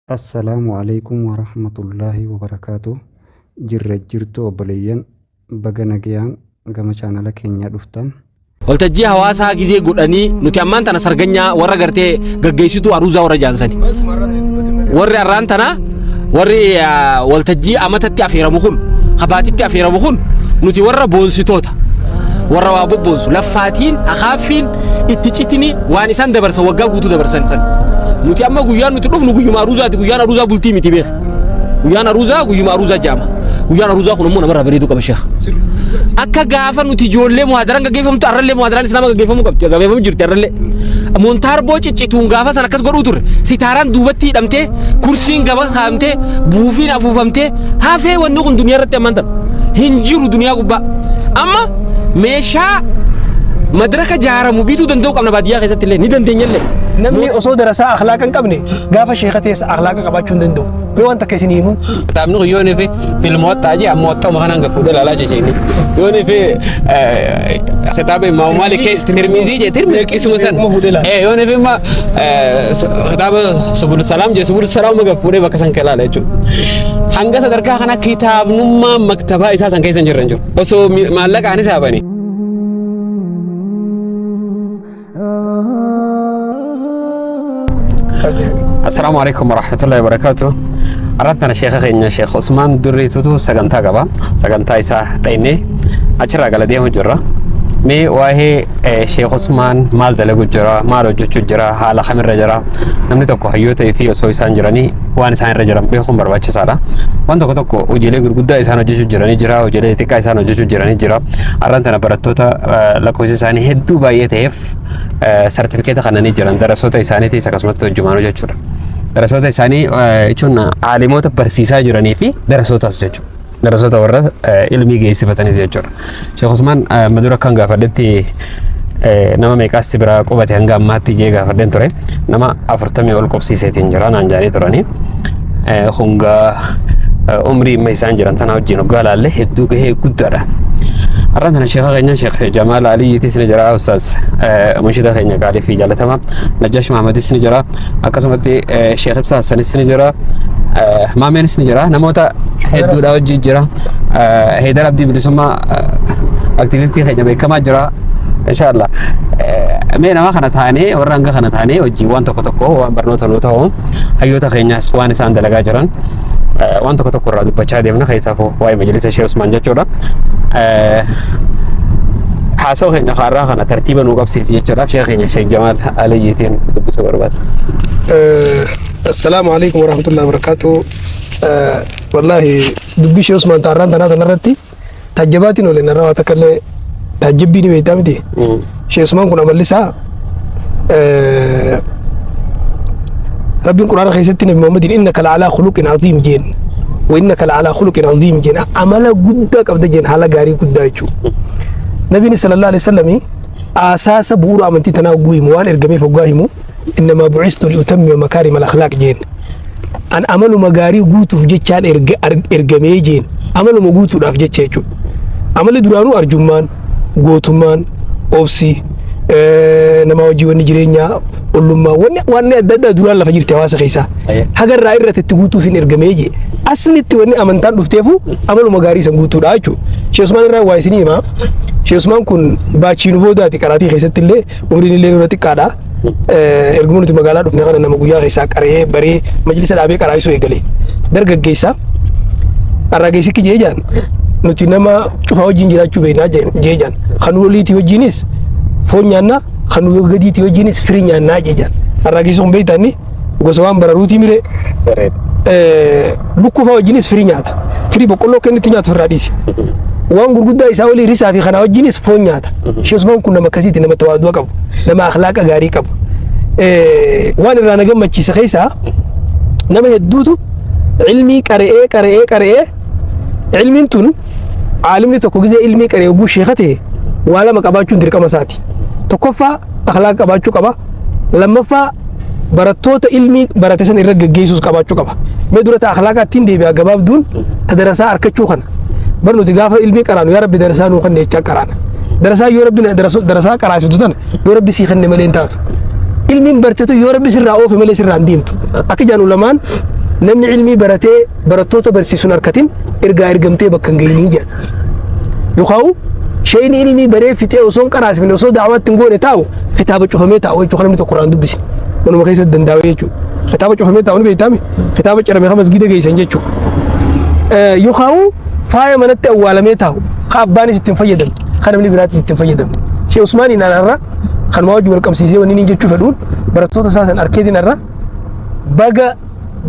Assalaamu Aleeykum Warahmatullaahi Wabarakaatuh. Jirra jirtu obboleeyyan, baga nagayaan gama chaanala keenyaa dhuftan. Waltajjii hawaasaa gizee godhanii nuti ammaan tana sarganyaa warra gartee gaggeessituu aruuzaa warra jaansani. Warri arraan tana warri waltajjii amatatti afeeramu kun kabaatitti afeeramu kun nuti warra boonsitoota warra waa bobboonsu laffaatiin akaaffiin itti citini waan isaan dabarsan waggaa guutuu dabarsan san. Nuti amma guyyaan nuti dhufnu guyyuma aruuzaati, guyyaan aruuzaa bultii miti beeka. Guyyaan aruuzaa guyyuma aruuzaa jaama. Guyyaan aruuzaa kun immoo namarraa bareeduu qaba sheekh. Akka gaafa nuti ijoollee muhaadaraan gaggeeffamtu arrallee muhaadaraan islaama gaggeeffamuu qabdi, gaggeeffamuu jirti arrallee. Montaarboo ciccituun gaafa san akkas godhuu turre. Sitaaraan duubatti hidhamtee, kursiin gaba kaa'amtee, buufiin afuufamtee hafee wanni kun duniyaa irratti ammaan tana. Hin jiru duniyaa gubbaa. Amma meeshaa madraka jaaramu bituu danda'u qabna baadiyyaa keessatti illee ni dandeenya illee. Namni osoo darasaa akhlaaqa hin qabne gaafa sheeka ta'es akhlaaqa qabaachuu hin danda'u. Mee waan takka isinii himu. Kitaabni kun yoo inni filma waxxaa jee amma waxxuma kanaan gad fuudhee ilaalaa jechuudha. Yoo inni kitaaba Imaamu Maalik keessa Tirmizii jee Tirmizii isuma san. Yoo inni imma kitaaba Subul Salaam jee Subul Salaam gad fuudhee bakka san ilaala jechuudha. Hanga sadarkaa kana kitaabnummaa maktabaa isaa san keessa hin jirre hin jiru. Osoo maallaqaanis haabanii. Assalaamu alaikum warahmatullahi wabarakatuh. Arraan tana sheekha keenya Sheekh Usmaan Durriitutu sagantaa qaba. Sagantaa isaa dhaynee achirraa gala deemu jirra. Mee waa'ee Sheekh Usmaan maal dalagu jira, maal hojjechuu jira, haala kamirra jira. Namni tokko hayyoota fi osoo isaan jiranii waan isaan irra jiran beekuun barbaachisaadha. Waan tokko tokko hojiilee gurguddaa isaan hojjechuu jiranii jira, hojiilee xixiqqaa isaan hojjechuu jiranii jira. Arraan tana barattoota lakkoofsi isaanii hedduu baay'ee ta'eef sartifikeeta kannanii jiran darasoota isaaniitiis akkasumatti hojjumaanuu jechuudha. Darasoota isaanii jechuun aalimoota barsiisaa jiranii fi darasootas jechuudha. Darasoota warra ilmii geessifatanis jechuudha. Sheekh Usmaan madura kan gaafadhetti nama meeqaas si biraa qubate hanga ammaatti jee gaafadheen ture. Nama 40 ol qubsiiseetiin jira naan jaanii turanii. Hungaa umrii amma isaan jiran tana wajjin hoggaa laalle hedduu gahee guddaadha. Har'aan tana sheekha keenya Sheekh Jamaal Aliyyiitis ni jira, Ustaaz munshida keenya qaalii fi jaallatama Najjaash Mahamadis ni jira, akkasumatti Sheekh Ibsaa Hassanis ni jira, Maameenis ni jira, namoota hedduudha wajjin jira. Heydar Abdii Bilisummaa aktivistii keenya beekamaa jira. Inshallah. Mee nama kana taanee warra hanga kana taanee wajjin waan tokko tokko waan barnoota nuu ta'u hayyoota keenyaas waan isaan dalagaa jiran waan tokko tokko irraa dubbachaa deemna, keessaafuu waa'ee majlisa Sheekh Usmaan jechuudha. Haasawaa keenya kaarraa kana tartiiba nuu qabsiisi jechuudhaaf sheekh keenya Sheekh Jamaal Aliyyiitiin dubbisuu barbaada. Assalaamu alaikum warahmatullahi wabarakatuh. Wallaahi dubbii Sheekh Usmaan taarraan tanaa tanarratti taajjabaatiin oolee narraa waa takka illee taajjabbii ni beektaa miti. Sheekh Usmaan kun amalli isaa Rabbiin Quraana keessatti Nabi Muhammadiin innaka la'alaa khuluqin aziim jeen. Wa innaka la'alaa khuluqin aziim jeen. Amala guddaa qabda jeen, haala gaarii guddaa jechuudha. Nabiin sallallahu alaihi wasallam aasaasa bu'uura amantii tanaa hogguu himu, waan ergameef hoggaa himu, innamaa bu'istu liutammima makaarima al-akhlaaq jeen. An amaluma gaarii guutuuf jechaan ergamee jeen. Amaluma guutuudhaaf jecha jechuudha. Amalli duraanuu arjummaan, gootummaan, obsi, nama hojii wanni jireenyaa, ollummaa, wanni adda addaa duraan lafa jirti hawaasa keessaa. Haga irraa irratti itti guutuuf hin ergamee jee. Aslitti wanni amantaan dhufteefu amaluma gaarii san guutuudha jechuudha. Sheekh Usmaan irraa waa isinii himaa. Sheekh Usmaan kun baachiinu boodaati qaraatii keessatti illee umriin illee nurra xiqqaadha. Erguma nuti magaalaa dhufne kana nama guyyaa keessaa qaree baree majlisa dhaabee qaraayisuu eegale. Dargaggeessa arraageessikki jee jaan nuti nama cufaa wajjin jiraachuu beeknaa jee jaan. Kan oliitii wajjinis foon nyaannaa, kan gadiitii wajjinis firii nyaannaa jee jaan. Arraageessi kun beektaa inni gosa waan bararuutii miree. Lukkuu fa'aa wajjinis firii nyaata. Firii boqqolloo kennitti nyaatu ofirraa dhiisi. Waan gurguddaa isaa olii risaa fi kanaa wajjinis foon nyaata. Sheekh Usmaan kun nama akkasiiti, nama tawaadu'a qabu, nama akhlaaqa gaarii qabu. Waan irraa na gammachiisa keessaa nama hedduutu ilmii qara'ee qara'ee qara'ee, ilmiin tun aalimni tokko gizee ilmii qara'ee oguu sheeka ta'e waa lama qabaachuun dirqama isaati. Tokkoffaa akhlaaqa qabaachuu qaba. Lammaffaa barattoota ilmii barate san irra geggeessuus qabaachuu qaba. Mee dura ta akhlaaqa ittiin deebi'a gabaabduun ta darasaa arkachuu kana. Bar nuti gaafa ilmii qaraanu yaa Rabbi darasaa nuu kenne jechaa qaraana. Darasaa yoo Rabbi darasaa qaraasiftu tana yoo Rabbi sii kenne malee hin taatu. Ilmiin bartetu yoo Rabbi sirraa oofe malee sirraa hin deemtu. Akka jaan ulamaan Namni ilmii baratee barattoota barsiisuun harkatin ergaa ergamtee bakka hin gahini jedhan. Yookaan sheeyni ilmii baree fixee osoo hin qaraasifne, osoo da'awaatti hin goone taa'u, kitaaba cufamee taa'u jechuudha. Namni tokko irraan dubbise manuma keessatti danda'u jechuudha. Kitaaba cufamee taa'u ni beektaami, kitaaba cirame kan masgiida geessan jechuudha. Yookaan faaya manatti awwaalamee taa'u, ka abbaanis ittiin fayyadamne, kan namni biraatis ittiin fayyadamne. Sheekh Usmaaniin anarra kanuma wajji wal qabsiisee wanni inni jechuu fedhuun, barattoota isaa san arkeetiin irra baga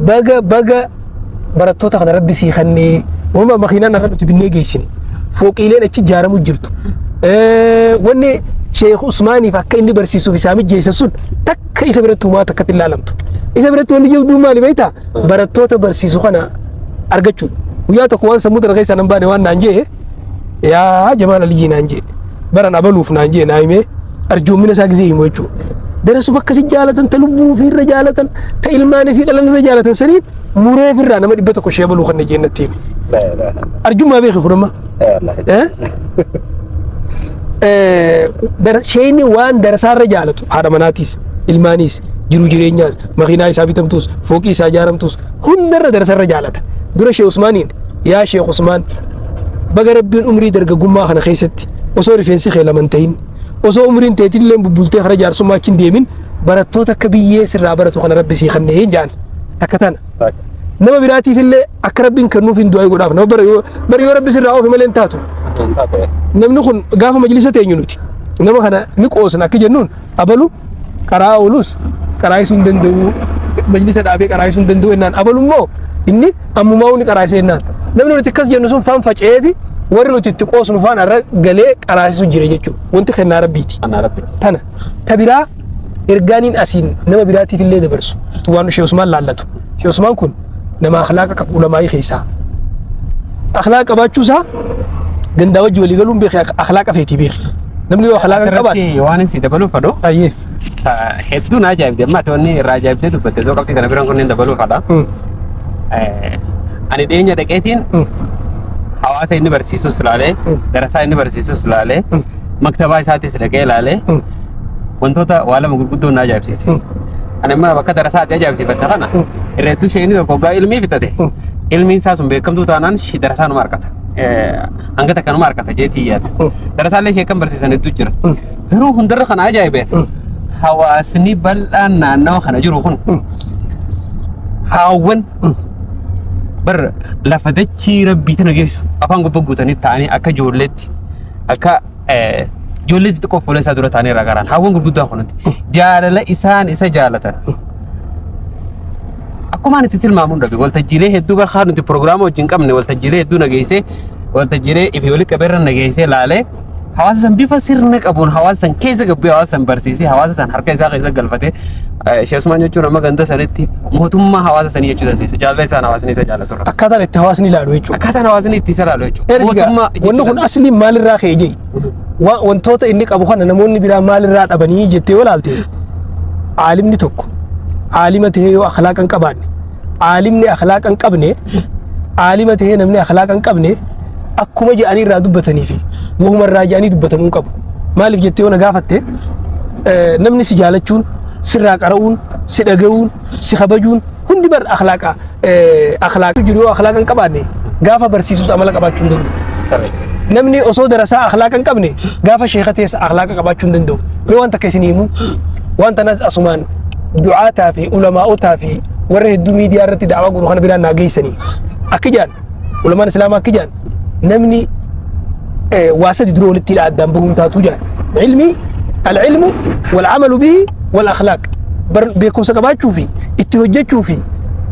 baga baga barattoota kana rabbi sii kennee. Wama makiinaan irra nuti binnee geessine, fooqiileen achi ijaaramu jirtu, wanni Sheekh Usmaaniif akka inni barsiisuuf isaa mijeesse sun takka isa biratti humaa takkatti ilaalamtu. Isa biratti wanni jabduu maali beektaa? Barattoota barsiisu kana argachuudha. Guyyaa tokko waan sammuu tana keessaa nan baane waan naan jee, "Yaa Jamaal Aliyyii," naan jee, "baran abaluuf," naan jee, naa himee arjoommina isaa gizee himu jechuudha. Darasuma akkasi jaalatan, ta lubbuu ofiirra jaalatan, ta ilmaanii fi dhalan irra jaalatan saniin muree ofirraa nama 100 ishee abaluu kan jennatti hime. Arjummaa beeki kun amma. Sheeyni waan darasaarra jaalatu haadha manaatiis, ilmaaniis, jiruu jireenyaas, makiinaa isaa bitamtuus, fooqii isaa ijaaramtuus hundarra darasarra jaalata. Dura Sheekh Usmaaniin, "Yaa Sheekh Usmaan, baga Rabbiin umrii dargaggummaa kana keessatti osoo rifeensi kee lama hin ta'in, osoo umriin teetillee bubbultee kara jaarsummaa achi hin deemin, barattoota akka biyyee sirraa baratu kana Rabbi sii kennee," jaan. Takka tana. Nama biraatiif illee akka Rabbiin kennuuf hin du'aa godhaaf. Nama bara yoo bara yoo Rabbi sirraa oofe malee hin taatu. Namni kun gaafa majlisa teenyu nuti nama kana ni qoosna. Akka jennuun abalu qaraa oolus qaraayisuu hin danda'u, majlisa dhaabee qaraayisuu hin danda'u jennaan, abalu immoo inni ammumaa ni qaraayisa jennaan, namni nuti akkas jennu sun faan faca'eeti warri nuti itti qoosnu faan irra galee qaraayisuu jira jechuudha. Wanti kennaa Rabbiiti. Tana ta biraa ergaaniin asiin nama biraatiif illee dabarsu waan Sheekh Usmaan laallatu. Sheekh Usmaan kun nama akhlaaqa qabu ulamaa'ii keessaa. Akhlaaqa qabaachuu isaa gandaa wajji walii galuun beeki, akhlaaqa feetii beeki. Namni yoo akhlaaqa hin qabaanne. Asirratti waan isin dabaluu fedhu Ayyee. Hedduu na ajaa'ibde, amma ati wanni irraa ajaa'ibdee dubbatte osoo qabxii kana biraan kunneen dabaluu fedha. Ani dhiyeenya dhaqeetiin hawaasa inni barsiisus ilaalee, darasaa inni barsiisus ilaalee, maktabaa isaatis dhaqee ilaalee, wantoota waa lama gurguddoo na ajaa'ibsiise. Ani amma bakka darasaa ati ajaa'ibsiifatte kana irra hedduu isheen tokko hoggaa ilmii fitate, ilmiin isaa sun beekamtuu taanaan darasaa numa argata. Hanga takka numa argata jeetii yaada. Darasaallee ishee kan barsiisan hedduu jira. Garuu hundarra kana ajaa'ibe, hawaasni bal'aan naannawa kana jiru kun haawwan bar lafa dachii Rabbii tana geessu afaan gubbaa guutanii ta'anii akka ijoolleetti, akka ijoollee xixiqqoo fuula isaa dura ta'anii irraa garaan haawwan gurguddaan kunutti jaalala isaan isa jaalatan akkumaan itti tilmaamuun dhabe. Waltajjiilee hedduu barkaa nuti pirogiraama wajjin qabne, waltajjiilee hedduu nageessee, waltajjiilee ifi walitti qabeerra nageessee laalee, hawaasa san bifa sirna qabuun hawaasa san keessa gabbee, hawaasa san barsiisee, hawaasa san harka isaa keessa galfatee, Sheekh Usmaan jechuun amma ganda sanitti mootummaa hawaasa sanii jechuu dandeessa. Jaalala isaan hawaasni isa jaallatu irra. Akkaataan itti hawaasni ilaalu jechuudha. Akkaataan hawaasni itti isa ilaalu jechuudha. Erga Mootummaa wanni kun asliin maalirraa ka'e jee, wantoota inni qabu kana namoonni biraa maalirraa dhabanii jettee yoo ilaalte, aalimni tokko aalima tahee yoo akhlaaqa hin qabaanne, aalimni akhlaaqa hin qabne, aalima tahee namni akhlaaqa hin qabne akkuma jedhanii irraa dubbatanii fi wahuma irraa jedhanii dubbatamuu hin qabu. Maaliif jettee yoo na gaafatte, namni si jaalachuun, sirraa qara'uun, si dhaga'uun, si kabajuun hundi bar akhlaaqa akhlaaqa jiru. Yoo akhlaaqa hin qabaanne gaafa barsiisus amala qabaachuu hin danda'u. Namni osoo darasaa akhlaaqa hin qabne gaafa sheeka teessa akhlaaqa qabaachuu hin danda'u. Mee waan takka isin himu, waan tanas asumaan du'aataa fi ulamaa'otaa fi warra hedduu miidiyaa irratti da'awaa godhu kana biraan naa geessanii. Akki jedhan ulamaan islaamaa, akki jedhan, namni waa sadi dura walitti hidha, addaan bahuun taatuu jedhan. Ilmi, العلم والعمل به والأخلاق. Beekumsa qabaachuu fi itti hojjechuu fi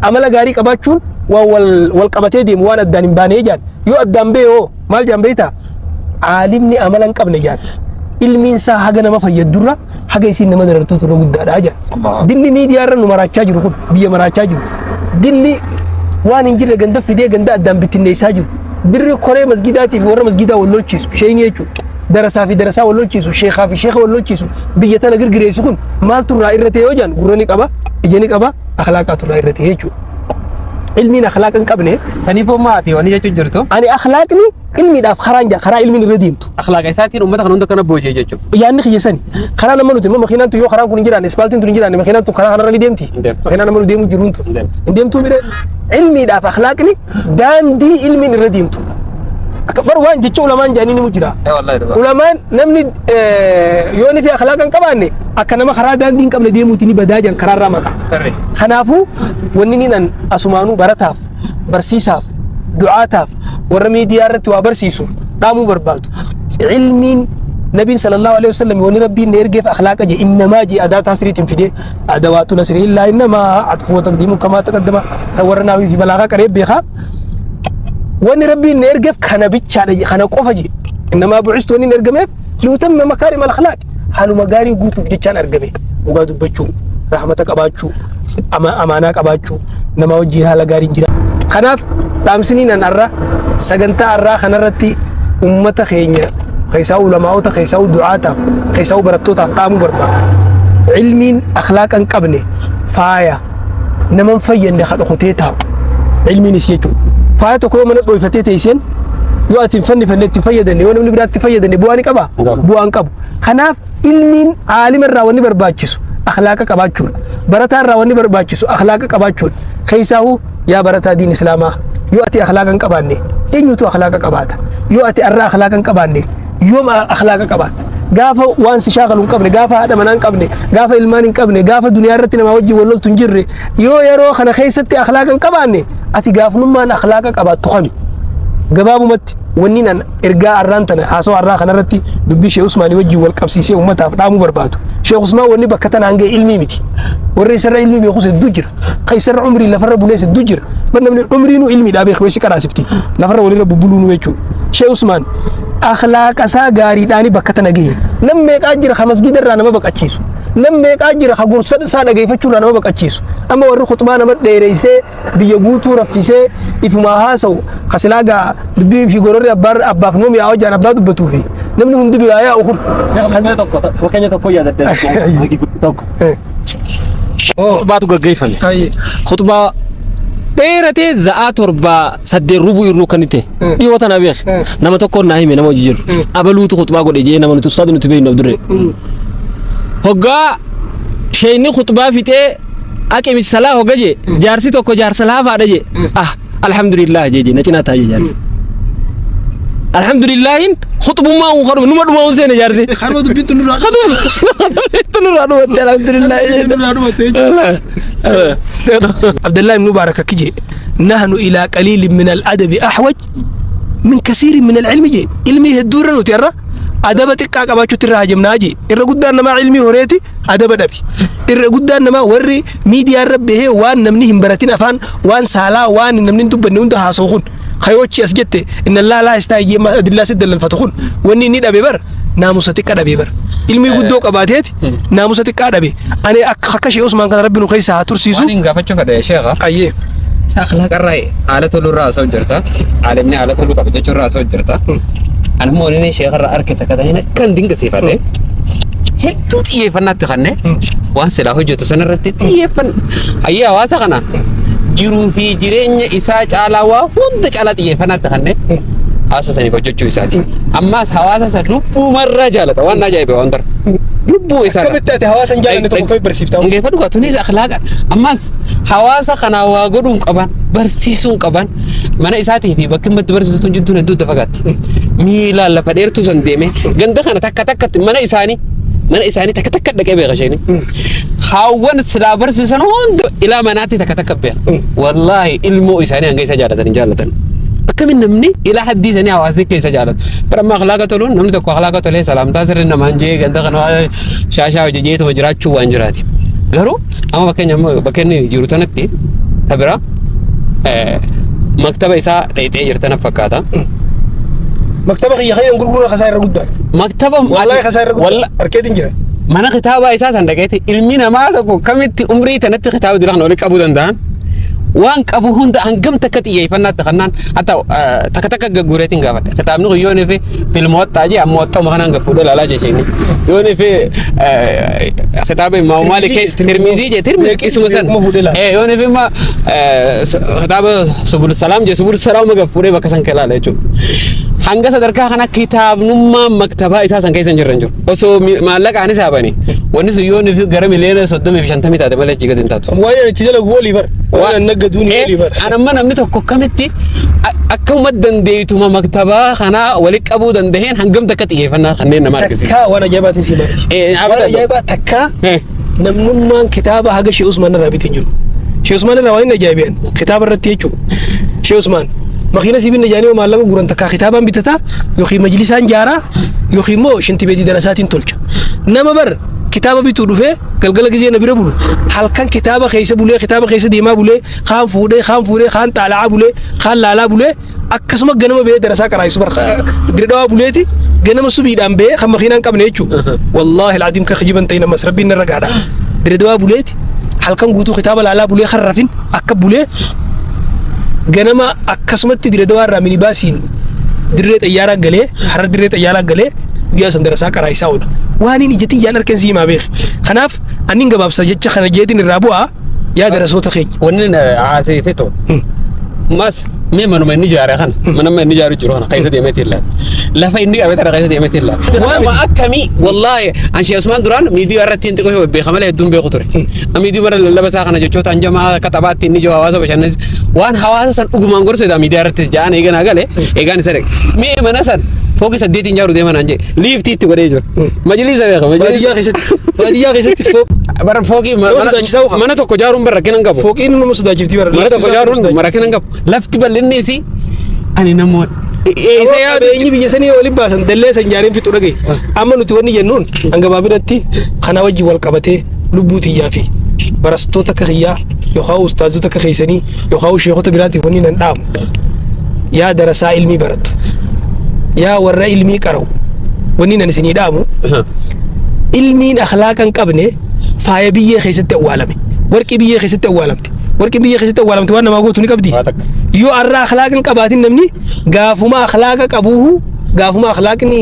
amala gaarii qabaachuun waan wal qabatee deemu, waan addaan hin baanee jedhan. Yoo addaan ba'e hoo maal jedhan beektaa? Aalimni amala hin qabne jedhan, ilmiin isaa haga nama fayyadurra haga isiin nama darartuutu irra guddaadha jedhan. Dilli miidiyaa irra nu maraachaa jiru kun, biyya maraachaa jiru. Dilli waan hin jirre ganda fidee ganda addaan bittinneessaa jiru. Birri koree masgiidaatii fi warra masgiidaa wal lolchiisu sheeyni jechuudha. Darasaa fi darasaa wal lolchiisu, sheekaa fi sheeka wal lolchiisu, biyya tana girgireessu kun maaltu irraa irra ta'e yoo jedhan, gurra ni qaba, ija ni qaba, akhlaaqaatu irraa irra ta'e jechuudha. Ilmiin akhlaaqa hin qabne Saniifuu maati wanni jechuun jirtu. Ani akhlaaqni Ilmiidhaaf karaan jaa karaa ilmiin irra deemtu. Akhlaaqa isaatiin uummata kana hunda kana booji'e jechuudha. Yaadni kiyya sani. Karaa nama nuti immoo makiinaan tun yoo karaan kun hin jiraanne, ispaaltiin tun hin jiraanne, makiinaan tun karaa kanarra ni deemti. Hin deemtu. Makiinaan nama nu deemu jiruun tun. Hin deemtu. Hin deemtuu mire. Ilmiidhaaf akhlaaqni daandii ilmiin irra deemtudha. Akka bar waan jecha ulamaan jedhanii ni jira. Eh wallahi dhugaa. Ulamaan namni yoo ni fi akhlaaqa hin qabaanne akka nama karaa daandii hin qabne deemuuti ni badaa jedhan, karaarraa maqa. Sirri. Kanaafuu wanni niin an asumaanuu barataaf, barsiisaaf, du'aataaf, warra miidiyaa irratti waa barsiisuuf dhaamuu barbaadu. Ilmiin Nabiin sallallahu alaihi wasallam wanni Rabbiin na ergeef akhlaaqa je, innamaa je, adaa tasriitiin fide, adawaatu nasri illaa innamaa atfu wa taqdiimu kamaa taqaddama, kan warra naawii fi balaagaa qaree beekaa. Wanni Rabbiin na ergeef kana bichaadha je, kana qofa je. Innamaa bu'istu, wanni na ergameef liutamma makaarima al-akhlaaq, haaluma gaarii guutuuf jechaan argame. Dhugaa dubbachuu, rahmata qabaachuu, amaanaa qabaachuu, nama wajjin haala gaariin jira. Kanaaf dhaamsiniin an arra sagantaa arraa kanarratti ummata keenya keessaa, ulamaa'ota keessaa, du'aataaf keessaa, barattootaaf dhaamuu barbaadu. Ilmiin akhlaaqa hin qabne faaya nama hin fayyadne ka dhokotee taa'u. Ilmiinis jechuudha. Faaya tokko yoo mana dhoyfatee teesseen, yoo ati hin fannifanne, itti hin fayyadamne, yoo namni biraa itti fayyadamne, bu'aa ni qabaa? Hin qabu. Bu'aa hin qabu. Kanaaf ilmiin aalima irraa wanni barbaachisu akhlaaqa qabaachuudha. Barataa irraa wanni barbaachisu akhlaaqa qabaachuudha. Keessaahuu yaa barataa diin islaamaa, yoo ati akhlaaqa hin qabaanne eenyutu akhlaaqa qabaata? Yoo ati arra akhlaaqa hin qabaanne yoom akhlaaqa qabaata? Gaafa waan si shaakalu hin qabne, gaafa haadha manaa hin qabne, gaafa ilmaan hin qabne, gaafa duniyaa irratti namaa wajjin wal loltu hin jirre, yoo yeroo kana keessatti akhlaaqa hin qabaanne ati gaafnummaan akhlaaqa qabaattu kami? Gabaabumatti wanni nan ergaa arraan tana haasawaa arraa kanarratti dubbii Sheekh Usmaanii wajjin wal qabsiisee uummataaf dhaamuu barbaadu. Sheekh Usmaan wanni bakka tanaan ga'e ilmii miti. Warri isarra ilmii beekus hedduu jira. Kan isarra umrii lafarra bulees hedduu jira. Bar namni umriinuu ilmiidhaa beeku weessi qaraasifti. Lafarra walirra bubbuluunuu jechuudha. Sheekh Usmaan akhlaaqa isaa gaariidhaani bakka tana gahe. Nam meeqaa jira ka masgiida irraa nama baqachiisu. Nam meeqaa jira ka gorsa isaa dhageeffachuu irraa nama baqachiisu. Amma warri khutbaa nama dheereessee biyya guutuu raffisee ifumaa haasa'u, ka silaa gaa dubbii fi gororri abbaaf nuum yaa hojjaan abbaa dubbatuu fi namni hundi biraa yaa'u kun. Tokko fakkeenya tokko yaadadhe tokko. Khutbaatu gaggeeffame. Khutbaa dheeratee za'aa 7 8 rubuu irruu kan ta'e dhiyoo tana beek, nama tokkoon naa hime, nama hojii jiru, abaluutu khutbaa godhe jee, nama nuti ustaadu nuti beeknu Abdurree. Hoggaa sheeyni khutbaa fixee aqimi salaa hogga jee, jaarsi tokko jaarsa laafaadha jee, ah alhamdulillah jee jee na cinaa taa'ee jaarsi. Alhamdulillahin khutbummaa kun kadhuma numa dhuma seene jaarsi. Kanuma dubbiin tun nurraa Khutbaa nurraa dhumatte alhamdulillah. Nurraa dhumatte. عبد الله بن مبارك كجي نحن إلى قليل من الأدب أحوج من كثير من العلم جي. علمي هدور نتيرا أدب تكا قباچو ترى هجمنا جي. إرى قدان نما علمي هوريتي أدب دبي إرى قدان نما وري ميديا ربه وان نمني همبرتين أفان وان سالا وان نمني دب نوندا هاسوخون خيوتشي أسجت إن الله لا يستحيي ما أدلة سد الفتخون وني نيد أبي بر naamusa xiqqaa dhabee bara. Ilmi guddoo qabaateeti naamusa xiqqaa dhabe. Ani akka Shee Usmaan kana Rabbi nu keessa haa tursiisu. Waan hin gaafachuu fedhe sheekha. Ayyee. Isa akhlaaqa irraa haala toluu irraa haasa'u jirta. Aalimni haala toluu qaba jechuu irraa haasa'u jirta. Ani immoo inni sheekha irraa arge takka ta'in akkan dinqisiifadhe. Hedduu xiyyeeffannaatti kanne waan silaa hojjetu sanarratti xiyyeeffanna. Hayyee hawaasa kana jiruu fi jireenya isaa caalaa, waa hunda caalaa xiyyeeffannaatti kanne hawaasa saniif hojjechuu isaati. Ammaas hawaasa isa lubbuumarraa jaalata, waan ajaa'iba waan tara. Lubbuu isaa. Akkamitti ati hawaasa hin jaallanne tokko kamitti barsiifta? Ngeeffadhu gaa, tunis akhlaaqa. Ammas hawaasa kanaa waa godhuu hin qaban, barsiisuu hin qaban, mana isaatii fi bakki inni itti barsiisu tun jidduun hedduu itti fagaatti. Miilaan lafa dheertuu san deemee ganda kana takka takkatti mana isaanii takka takka dhaqee beeka isheen. Haawwan silaa barsiisan hunda ilaa manaatti takka takka beeka. Wallaahi ilmoo isaanii hanga isa jaalatan hin jaallatan. Akkamiin namni ilaa haddii isaanii hawaasni keessa jaalatu. Bara amma akhlaaqa toluun namni tokko akhlaaqa tolee salaamtaa sirri namaan jee ganda kana shaashaa hojii jeetuma jiraachuu waan jiraati. Garuu amma fakkeenya amma bakka inni jiru tanatti ta bira maktaba isaa dheexee jirta na fakkaata. Maktaba kiyya kayyan gurguruu kasaa irra guddaa. Maktaba Wallaahi kasaa irra guddaa. Harkeetiin jira. Mana kitaabaa isaa san dhaqeeti ilmi namaa tokko kamitti umrii tanatti kitaaba dura kana walitti qabuu danda'an, waan qabu hunda hangam takka xiyyeeffannaatti kannaan hatta takka takka gagguureetiin gaafadha. Kitaabni kun yoo fi filmoottaa jee ammoo waxxuma kanaan gafuudhee ilaalaa jechuun yoo fi kitaaba Imaamu Maalik keessa Tirmizii jee Tirmizii isuma san yoo fi imma kitaaba Subul Salaam jee Subul Salaam gafuudhee bakka san ilaala jechuudha. Hanga sadarkaa kana kitaabnummaa maktabaa isaa san keessa hin jirre hin jiru. Osoo maallaqaanis haabani wanni sun yoo nufi gara miliyoona 30 fi 50 taate malee achii gadi hin taatu. Waan ani itti dalagu olii bara. Waan ani naggaduun olii bara. An amma namni tokko akkamitti akkuma dandeeytuma maktabaa kanaa walitti qabuu dandaheen hangam takka xiyyeeffannaa kanneen nama argisiisa. Takkaa waan ajaa'ibaatiin si maati. Waan ajaa'ibaa takkaa namnummaan kitaaba haga Shee Usmaan irraa bitee jiru. Shee Usmaan irraa waan inni ajaa'iban kitaaba irratti jechuudha. Shee Usmaan makiina si binne jaanii maallaqa guuran takkaa kitaabaan bitataa yookiin majlisaan jaaraa yookiin immoo shintibeetii darasaatiin tolcha. Nama bar kitaaba bituu dhufee galgala gizee na bira bulu, halkan kitaaba keessa bulee, kitaaba keessa deemaa bulee, kaan fuudhee, kaan fuudhee, kaan xaala'aa bulee, kaan laalaa bulee, akkasuma ganama ba'ee darasaa qaraayisu bar Diredhawaa buleeti ganama subiidhaan ba'ee kan makiinaa hin qabne jechuudha. Wallaahi aladiim kan kijiban ta'in ammas rabbiin narra gaadha. Diredhawaa buleeti halkan guutuu kitaaba laalaa bulee, kan rafin akka bulee, ganama akkasumatti Diredhawaa irraa minibaasiin dirree xayyaaraa galee, Harar dirree xayyaaraa galee guyyaa san darasaa qaraayisaa oola. Waan inni ija tiyyaan arkan si himaa beek. Kanaaf annin gabaabsa jecha kana jeetiin irraa bu'aa, yaa darasoota keenya. Wanni haasee fetu mas mee manuma inni ijaare kana, manuma inni ijaaru jiru kana keessa deemeeti ilaala. Lafa inni qabe tana keessa deemeeti ilaala. Nama akkamii wallaahi an Sheekh Usmaan duraan miidiyaa irratti hin xiqqoo beeka malee hedduun beeku ture. Miidiyaa mara lallaba isaa kana jechoota hanjamaa akka taphaatti inni jiru hawaasa bashannansiisa. Waan hawaasa san dhugumaan gorsu edaa miidiyaa irratti ja'an eeganaa gale eegaan isa dhaqe. Mee mana san fooqii saddeetiin ijaaru deeman an jedhe liiftii itti godhee jira. Majliisa beeka majliisa. Baadiyyaa keessatti fooq Bara fooqii Nama sodaachisaa ho'a. Mana tokko ijaaruun bara rakkina hin qabu. Fooqiin nama sodaachifti bara. Mana tokko ijaaruun rakkina hin qabu. Lafti bal'inni isii ani namoota eessa yaadu. Qabeenyi biyya sanii waliin baasan dallee san jaareen fixu dhagaye. Amma nuti wanni jennuun hanga gabaabinatti kana wajjin wal qabatee lubbuu tiyyaa fi barastoota akka kiyyaa yookaan ustaazota akka keessanii yookaan sheekota biraatiif wanni nan dhaamu. Yaa darasaa ilmii barattu. Yaa warra ilmii qara'u. Wanni nan isinii dhaamu, ilmiin akhlaaqa hin qabne faaya biyyee keessatti awwaalame. Warqii biyyee keessatti awwaalamte. Warqii biyyee keessatti awwaalamte waan namaa gootu ni qabdi. Waa takka. Yoo arraa akhlaaqa hin qabaatin, namni gaafuma akhlaaqa qabuuhu, gaafuma akhlaaqni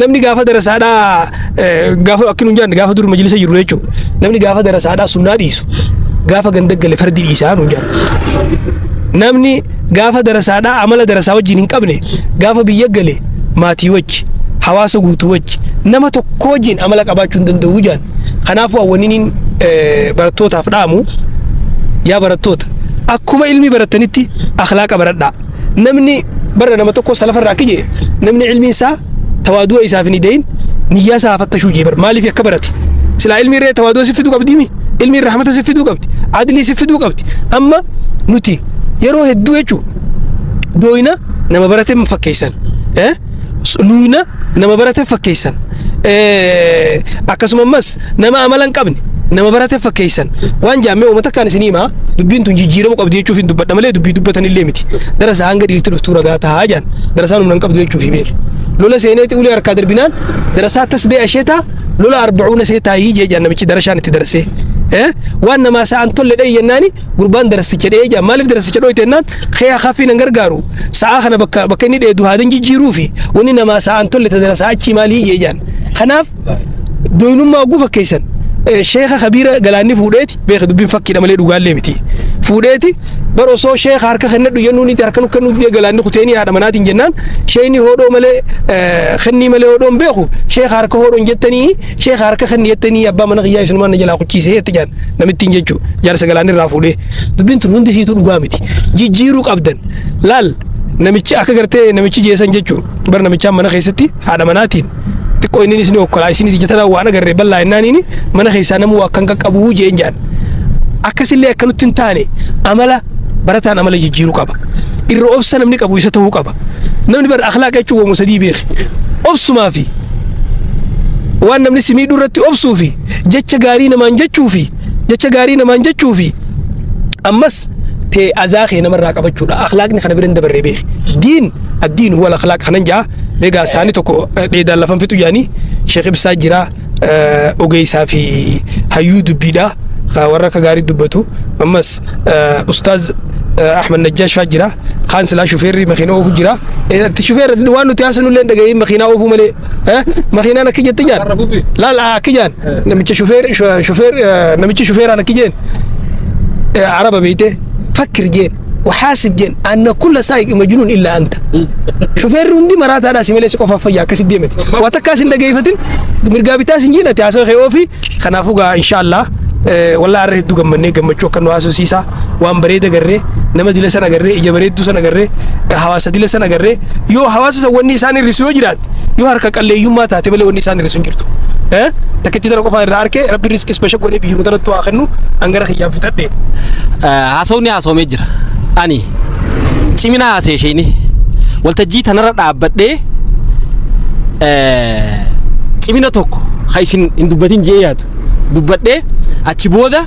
namni gaafa darasaadhaa gaafa akki nuun jaan gaafa dur majlisa jiru jechuudha. Namni gaafa darasaadhaa sunnaa dhiisu gaafa ganda gale fardi dhiisaa nuun jaan. Namni gaafa darasaadhaa amala darasaa wajjin hin qabne gaafa biyya gale maatii wajji, hawaasa guutuu wajji, nama tokko wajjin amala qabaachuu hin danda'u jaan. Kanaafuu awwaniniin barattootaaf dhaamu, yaa barattoota, akkuma ilmi barattanitti akhlaaqa baradhaa. Namni bara nama tokko salafarraa akka jee namni ilmi isaa tawaadu'a isaaf hin ideyin niyyaa isaa fattashuu jee bar. Maaliif akka barate silaa ilmi irree tawaadu'a si fiduu qabdiimi, ilmi rahmata si fiduu qabdi, adlii si fiduu qabdi. Amma nuti yeroo hedduu jechuu dooyina nama barate fakkeessan, luyna nama barate fakkeessan, akkasuma ammas nama amala hin qabne nama barate fakkeessan. Waan jaammee uummata akkaan isinii himaa, dubbiin tun jijjiiramu qabdi jechuuf hin dubbadha malee dubbii dubbatan illee miti. Darasaa hanga dhiirti dhuftuu ragaa tahaa jaan, darasaan humna hin qabdu jechuuf beeku. Lola seeneeti ulee harkaa darbinaan darasaa tasbee asheetaa lola arbacuuna seetaa jee jaan namichi darashaan itti darsee. Waan namaa sa'an tolle dhayi jennaani gurbaan darasticha dhee jaan. Maaliif darasticha dhoyte jennaan, kee haffiin hin gargaaru, sa'aa kana bakka bakka inni dheedu haadan jijjiiruu fi wanni namaa sa'aan tolle ta darasaa achii maalii jee jaan. Kanaaf doynummaa oguu fakkeessan sheeka kabiira galaanni fuudheeti beeka, dubbiin fakkiidha malee dhugaallee miti. Fuudheeti bar osoo sheeka harka kennadhu jennuun itti harka nu kennuu didee galaanni kuteenii haadha manaatiin jennaan, sheekni hodhoo malee kennii malee hodhoon beeku, sheeka harka hodhoon jettanii, sheeka harka kenni jettanii, abbaa mana kiyyaa isinumaan na jalaa kuchiisee jette jaan namittiin jechuu jaarsa galaanni irraa fuudhee. Dubbiin tun hundi siitu dhugaa miti, jijjiiruu qabdan. Laal, namichi akka gartee namichi jeesan jechuun bar namichaan mana keessatti haadha manaatiin xiqqoo inni isin okkolaa isinis ija tanaan waan agarree bal'aa jennaaniin mana keessaa namuu akkan qaqqabuu jeen jaan. Akkasillee akkanutti hin taane, amala barataan amala jijjiiruu qaba. Irra obsa namni qabu isa ta'uu qaba. Namni bar akhlaaqa jechuun waamuu sadii beeki: obsumaa fi waan namni si miidhuu irratti obsuu fi jecha gaarii namaan jechuu fi jecha gaarii namaan jechuu fi ammas tee azaa kee namarraa qabachuudha. Akhlaaqni kana bira hin dabarree beeki. Diin addiin huwa akhlaaq kanan jaa meegaa isaanii tokko dheedaan lafan fixu jaanii. Sheekh Ibsaa jira, ogeessaa fi hayyuu dubbiidha, warra akka gaarii dubbatu. Ammas ustaaz Ahmad Najjaash faa jira. Kaan silaa shufeerri makiinaa oofu jira. Shufeerri waan nuti haasanu illee dhaga'iin makiinaa oofuu malee makiinaan akka jette jaan laal akka jaan namicha shufeer shufeer namichi shufeeraan akka jeen araba beeyte fakkir jeen. وحاسب jeen أن كل سائق مجنون إلا أنت. Shufeerri hundi maraataadhaa si malee si qofaaf fayyaa akkasitti deemati. Waa takkaas hin dhageeffatin, mirgaa bitaas hin jiin, ati haasawaa kee oofi. Kanaafuu gaa inshaallah, wallaahi har'a hedduu gammannee, gammachuu akka nu haasofsiisaa waan bareeda garree, nama dila sana agarree, ija bareedduu sana agarree, hawaasa dila sana agarree. Yoo hawaasa san wanni isaan hir'isu yoo jiraate, yoo harka qalleeyyummaa taate malee wanni isaan hir'isu hin jirtu. Takkitti tana qofaan irraa harkee rabbi riskis basha godhee biyyuma tanatti waa kennu angara kiyyaan fixadhe. Haasawni haasawamee jira. Ani cimina haasee isheeni waltajjii tanarra dhaabbadhee cimina tokko ha isin hin dubbatin jee yaadu dubbadhee, achi booda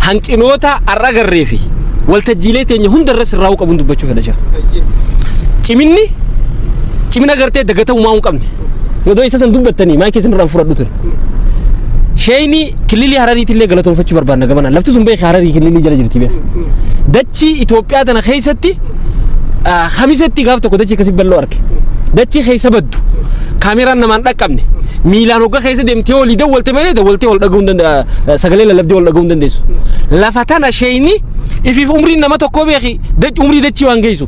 hanqinoota har'a agarree fi waltajjiilee teenya hundarra sirraa'uu qabuun dubbachuu fedha sheekh. Ciminni cimina gartee dagatamumaa hin qabne. Yoo isa san dubbattanii maayikii isin irraan fudhadhu ture. Sheeyni kililii Harariitillee galatoonfachuu barbaadna gamana. Lafti sun beeka, Hararii kililii jala jirti beeka. Dachii Itoophiyaa tana keessatti Kamisetti gaaf tokko dachii akkasii bal'oo arge. Dachii keessa baddu. Kaameraan namaan dhaqqabne. Miilaan hogga keessa deemtee olii dawwalte malee dawwaltee ol dhaga'uu hin dandeessu. Sagalee lallabdee ol dhaga'uu hin dandeessu. Lafa tana sheeyni ifiif umriin nama tokkoo beeki umrii dachii waan geessu.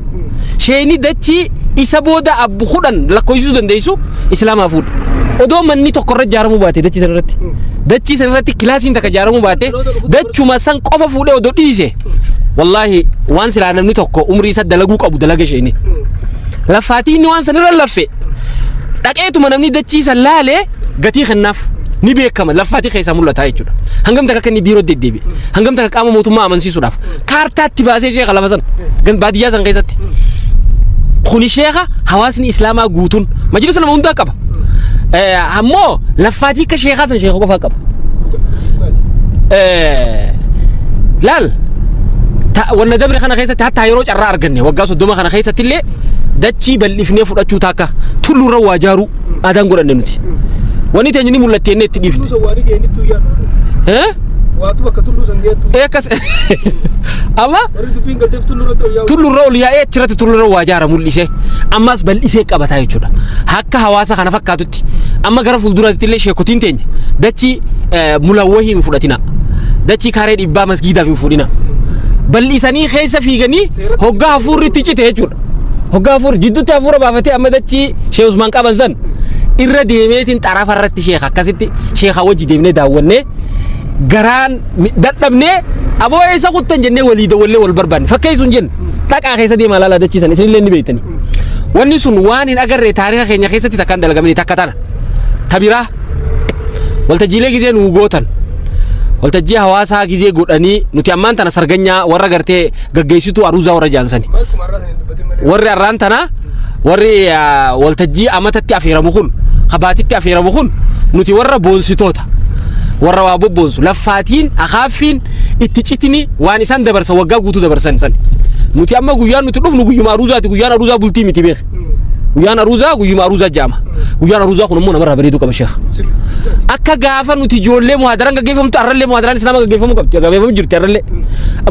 Sheeyni dachii isa booda abbu 10 lakkoofsisuu dandeessu islaamaa fuudha. Odoo manni tokko irra ijaaramuu baate dachii sana irratti. Dachii sana irratti kilaasiin takka ijaaramuu baate, dachuma san qofa fuudhee odoo dhiise. Wallaahi waan silaa namni tokko umrii isa dalaguu qabu dalaga sheeyni. Laffaatii inni waan sanirra laffe dhaqeetuma namni dachii san laalee gatii kennaaf ni beekama, laffaatii keessaa mul'ata jechuudha. Hangam takka akka inni biiroo deddeebi'e, hangam takka qaama mootummaa amansiisuudhaaf kaartaatti baasee sheeka lafa sana baadiyyaa san keessatti. Kuni sheeka hawaasni islaamaa guutuun majlisa nama hundaa qaba. Ammoo laffaatii akka sheekaa san sheeka qofaa qaba. Laal, wanna dabre kana keessatti hattaa yeroo carraa arganne waggaa 30 kana keessatti illee dachii bal'ifnee fudhachuu takka tulluurra waa ijaaruu aadaan godhanne nuti. Wanni teenya ni mul'atte jennee itti dhiifne. Eh? Waatu bakka tulluu san geettu. Akkas amma Warri dubbiin galteef tulluu irratti ol yaa'u. Tullurra ol yaa'ee achirratti tullurra waa ijaara mul'isee ammas bal'isee qabataa jechuudha. Akka hawaasa kana fakkaatutti amma gara fuulduraatti illee sheekotiin teenya dachii mulawwahii hin fudhatina. Dachii kaaree dhibbaa masgiidaaf hin fuudhina. Bal'isanii keessa fiiganii hoggaa hafuurri itti cite jechuudha. Hoggaa hafuurri jidduutti hafuura baafatee amma dachii Sheekh Usmaan qaban san irra deemeetiin xarafa irratti sheekha akkasitti sheekha wajji deemnee daawwannee garaan dadhabnee aboo eessa kuttan jennee walii dawwallee wal barbaanne fakkeessuun jennu dhaqaa keessa deemaa laalaa dachiisan isinillee ni beektanii. Wanni sun waan hin agarre taarika keenya keessatti takkaan dalagamanii takka tana. Tabiraa waltajjiilee gizee nuu gootan, waltajjii hawaasaa gizee godhanii nuti ammaan tana sarganyaa warra gartee gaggeessituu aruuzaa warra jaansani. Warri arraan tana warri waltajjii amatatti afeeramu kun, kabaatitti afeeramu kun, nuti warra boonsitoota, warra waa bobboonsu, laffaatiin akaaffiin itti citini waan isaan dabarsan waggaa guutuu dabarsan san. Nuti amma guyyaan nuti dhufnu guyyuma aruuzaati. Guyyaan aruuzaa bultii miti beek. Guyyaan aruuzaa guyyuma aruuzaa jaama. Guyyaan aruuzaa kun immoo namarraa bareeduu qaba sheekh. Akka gaafa nuti ijoollee muhaadaraan gaggeeffamtu arrallee muhaadaraan islaamaa gaggeeffamuu qabdi, gaggeeffamu jirti arrallee.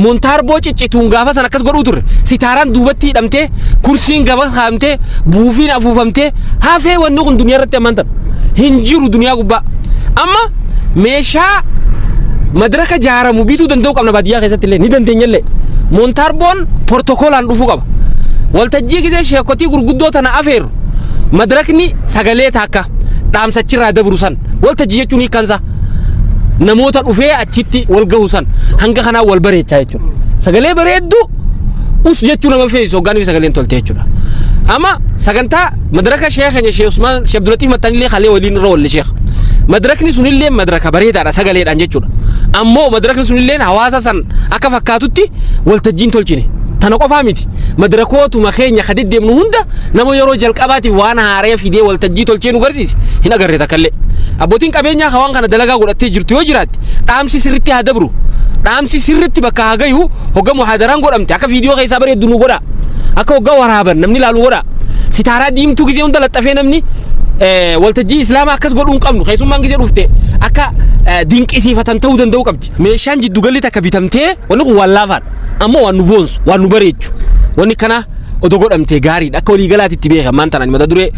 Montaarboo ciccituun gaafa san akkas godhuu turre, sitaaraan duubatti hidhamtee, kursiin gaba kaa'amtee, buufiin afuufamtee hafee. Wanni kun duniyaa irratti ammaan tana hin jiru duniyaa gubbaa. Amma meeshaa madraka jaaramu bituu danda'uu qabna, baadiyyaa keessatti illee ni dandeenya illee. Montaarboon portokoolaan dhufuu qaba. Waltajjii gisee sheekotii gurguddoo tana afeerru madrakni sagalee takka dhaamsachirraa dabru san waltajjii jechuun hiikkansa namoota dhufee achitti wal gahu san hanga kanaa wal bareechaa jechuudha. Sagalee bareedduu us jechuu nama feesisu hoggaan fi sagaleen tolte jechuudha. Amma sagantaa madraka sheekh keenya Sheekh Usmaan Sheekh Abdulatiif Mattanillee kalee waliin irra oolle sheekh. Madrakni sunillee madraka bareedaadha sagaleedhaan jechuudha. Ammoo madrakni sunillee hawaasa san akka fakkaatutti waltajjiin tolchine. Tana qofaa miti. Madrakootuma keenya ka deddeemnu hunda nama yeroo jalqabaatiif waan haaree fidee waltajjii tolchee nu garsiise hin agarre takkallee. Abbootiin qabeenyaa ka waan kana dalagaa godhattee jirtu yoo jiraatte dhaamsi sirritti haa dabru. Dhaamsi sirritti bakka haa gayu. Hogga muhaadaraan godhamte akka viidiyoo keessaa bareeddu nu godha. Akka hogga waraaban namni ilaalu godha. Sitaaraa diimtuu gizee hunda laxxafee namni waltajjii islaamaa akkas godhuu hin qabnu. Keessummaan gizee dhufte akka dinqisiifatan ta'uu danda'uu qabdi. Meeshaan jiddugalli takka bitamtee wanni kun waan laafaadha. Ammoo waan nu boonsu, waan nu bareechu. Wanni kana odoo godhamtee gaariidha. Akka waliigalaatti beeka ammaan tanaan mata duree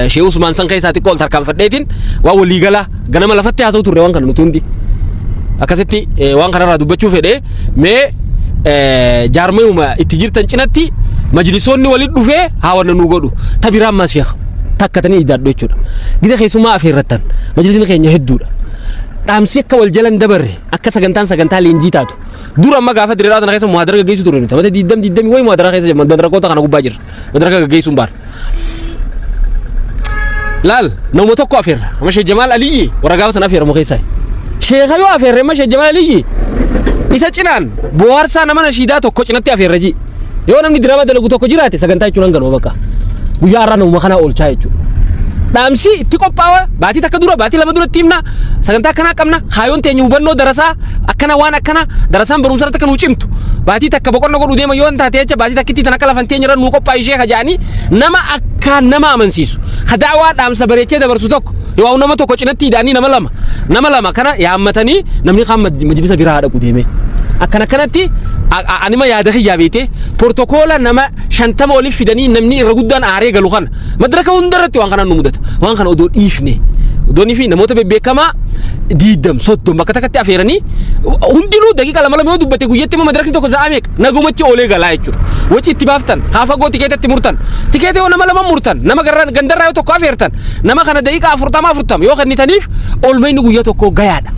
Sheekh Usmaan san keessaa xiqqoo ol tarkaanfadheetiin waan waliigalaa ganama lafatti haasa'u turre waan kana nuti hundi. Akkasitti waan kanarraa dubbachuu fedhee mee Jaarmayuma itti jirtan cinatti majlisoonni walitti dhufee haa wanna nuu godhu. Ta biraan maas sheekh takkatanii idaadhu jechuudha. Gisa keessummaa afeerrattan majlisni keenya hedduudha. Dhaamsi akka wal jalan dabarre, akka sagantaan sagantaa leenjii taatu. Dura amma gaafa diriiraa tana keessa muhaadara gaggeessu ture nuti. Amata 20 20 wayi muhaadara keessa madarakoota kana gubbaa jirra. Madaraka gaggeessuun baara. Laal, nama tokko afeerra. Amma Sheekh Jamaal Aliyyi warra gaafa sana afeeramu keessaa. Sheekha yoo afeerre, amma Sheekh Jamaal Aliyyi isa cinaan bohaarsaa nama nashiidaa tokko cinatti afeerra ji. Yoo namni dirama dalagu tokko jiraate, sagantaa jechuun hanganuma bakka. Guyyaa har'aa namuma kanaa oolchaa jechuudha. Dhaamsi itti qophaa'a, baatii takka dura, baatii 2 duratti himna, sagantaa akkanaa qabna, kaayoon teenya hubannoo darasaa akkana, waan akkana darasaan barumsa irratti akka nuu cimtu, baatii takka boqonna godhuu deema yoo taate jecha, baatii takkitti tan akka lafan teenya irra nuu qophaa'e ishee kajaanii, nama akkaan nama amansiisu ka da'waa dhaamsa bareechee dabarsu tokko yoo nama tokko cinatti hidhaanii, nama lama kana yaammatanii, namni kaan majlisa biraa dhaqu deeme. Akkana akkanatti anima yaada kiyyaa beete, protokoola nama 50 oliif fidanii namni irra guddaan aaree galu kana madraka hundarratti waan kanaan nu mudata. Waan kana odoo dhiifne, odoonii fi namoota bebbeekamaa 20 30 bakka takkatti afeeranii, hundinuu daqiiqa lama lama yoo dubbate, guyyatti immoo madrakni tokko sa'a meeqa nagumachi oolee galaa jechuudha. Waci itti baaftan haa fagoo, tikeetatti murtan, tikeeta yoo nama lama murtan, nama gandarraa yoo tokko afeertan, nama kana daqiiqa 40 40 yoo kennitaniif, oolmayni guyyaa tokko gayaadha.